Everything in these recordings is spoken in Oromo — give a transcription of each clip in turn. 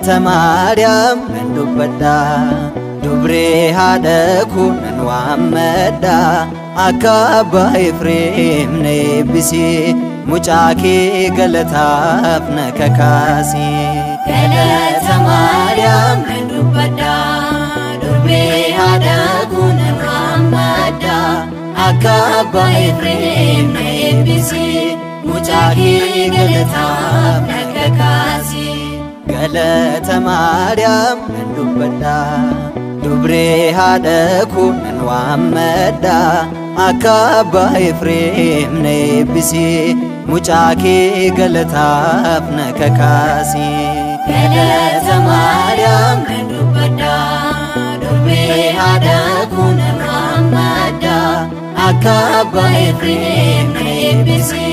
Galata Maariyaam nan dubbadha, dubree haadha koo nan waammadha. Akka abbaa Efreem na eebbisi, mucaa kee galataaf na kakaasi. Galata Maariyaam nan dubbadha, durbee haadha koo nan waammadha. Akka abbaa Efreem na eebbisi, mucaa kee galataaf na kakaasi. Galata Maariyaam nan dubbadha, dubree haadha koo nan waammadha. Akka abbaa Efreem na eebbisi, mucaa kee galataaf na kakaasi. Galata Maariyaam nan dubbadha, durbee haadha koo nan waammadha. Akka abbaa Efreem na eebbisi,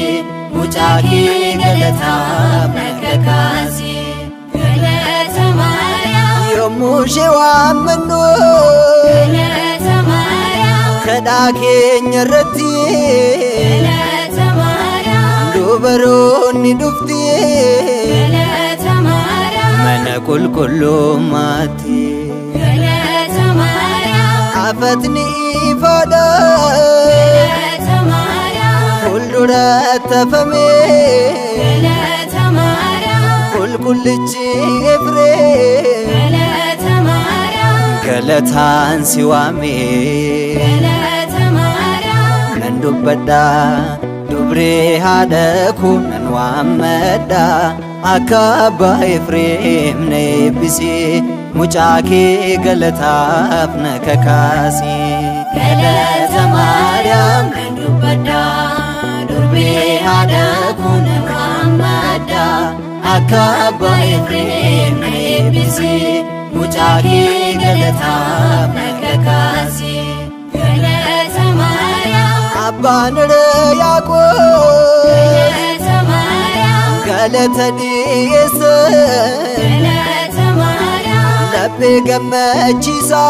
mucaa kee galataaf na kakaasi. Galata Maariyaam. Yommuu ishee waammannu Galata Maariyaam. kadhaa keenya irratti Galata Maariyaam. dubaroonni dhufti Galata Maariyaam. mana qulqullummaatti. Galata Maariyaam. Afatni ifaadha Galata Maariyaam. fuulduratti hafamee Galata Maariyaam. qulqullichi Efreem Galata Maariyaam. galataan si waamee. Galata Maariyaam. Nan dubbadha, dubree haadha koo nan waammadha. Akka abbaa Efreem na eebbisi, mucaa kee galataaf na kakaasi. Galata Maariyaam nan dubbadha, durbee haadha koo nan waammadha. Akka abbaa Efreem na eebbisi, mucaa kee galataaf na kakaasi. Galata Maariyaam. Abbaan Yaaqoob Galata Maariyaam. galata dhiyeesse, Galata Maariyaam. laphee gammachiisa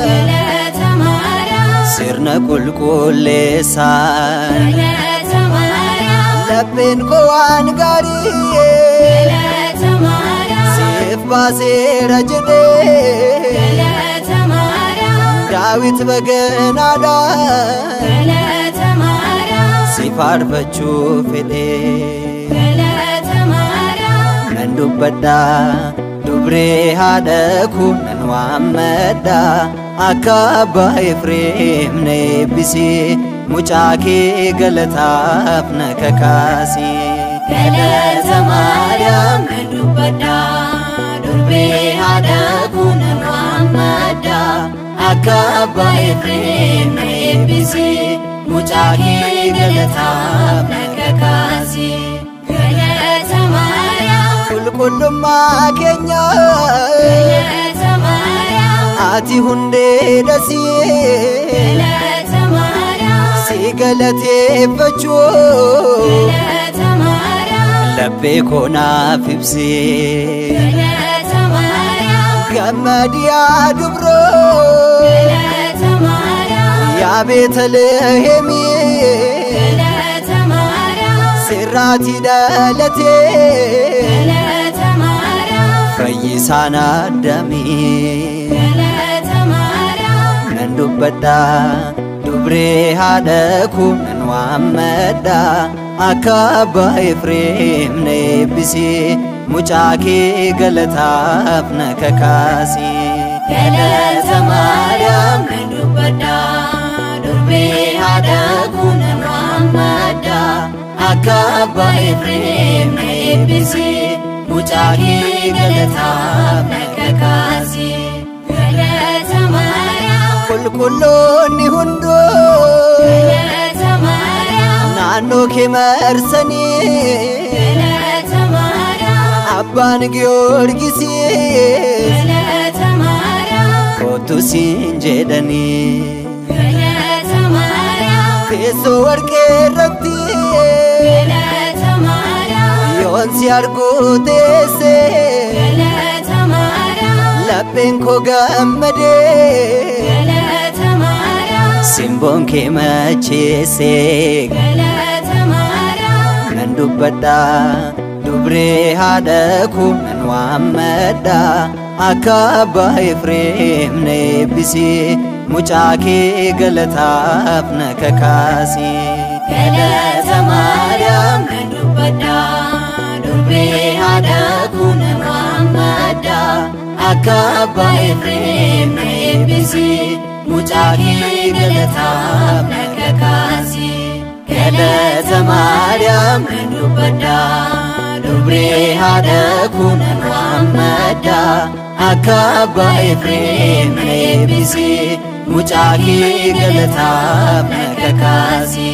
Galata Maariyaam. sirna qulqulleessaa. Galata Maariyaam. Lapheen koo waan gaarii Galata Maariyaam. siif baaseera jedhee Galata Maariyaam. Daawit baganaadhaan Galata Maariyaam. si faarfachuu fedhee. Galata Maariyaam. Nan dubbadha, dubree haadha koo nan waammadha. Akka abbaa Efreem na eebbisi, mucaa kee galataaf na kakaasi. Galata Maariyaam nan dubbadha, durbee haadha koo nan waammadha. Akka abbaa Efreem na eebbisi, mucaa kee galataaf na kakaasi. Galata Maariyaam. Qulqullummaa keenya Galata Maariyaam. ati hundee dhasii Galata Maariyaam. si galateeffachuu Galata Maariyaam. laphee koo naaf ibsee. Galata Maariyaam. Gammadi yaa dubroo Galata Maariyaam. yaa Beetaliheemi Galata Maariyaam. sirraati dhalatee Galata Maariyaam. fayyisaan addamii. Galata Maariyaam. Nan dubbadha, dubree haadha koo nan waammadha. Akka abbaa Efreem na eebbisi, mucaa kee galataaf na kakaasi. Galata Maariyaam nan dubbadha, durbee haadha koo nan waammadha. Akka abbaa Efreem na eebbisi, mucaa kee galataaf na kakaasi. Galata Maariyaam. Qulqulloonni hunduu Galata Maariyaam. naannoo kee marsanii Galata Maariyaam. abbaan Giyoorgisiis Galata Maariyaam. kottu siin jedhanii. Galata Maariyaam. Teessoo warqee irratti Galata Maariyaam. yoon si arguu teesse Galata Maariyaam. lapheen koo gammadee Galata Maariyaam. simboon kee macheesse. Galata Maariyaam. Nan dubbadha. Dubree haadha koo nan waammadha, akka abbaa Efreem na eebbisi, mucaa kee galataaf na kakaasi. Galata Maariyaam nan dubbadha, durbee haadha koo nan waammadha, akka abbaa Efreem na eebbisi, mucaa kee galataaf na kakaasi. Galata Maariyaam nan dubbadha, dubree haadha koo nan waammadha, akka abbaa Efreem na eebbisi, mucaa kee galataaf na kakaasi.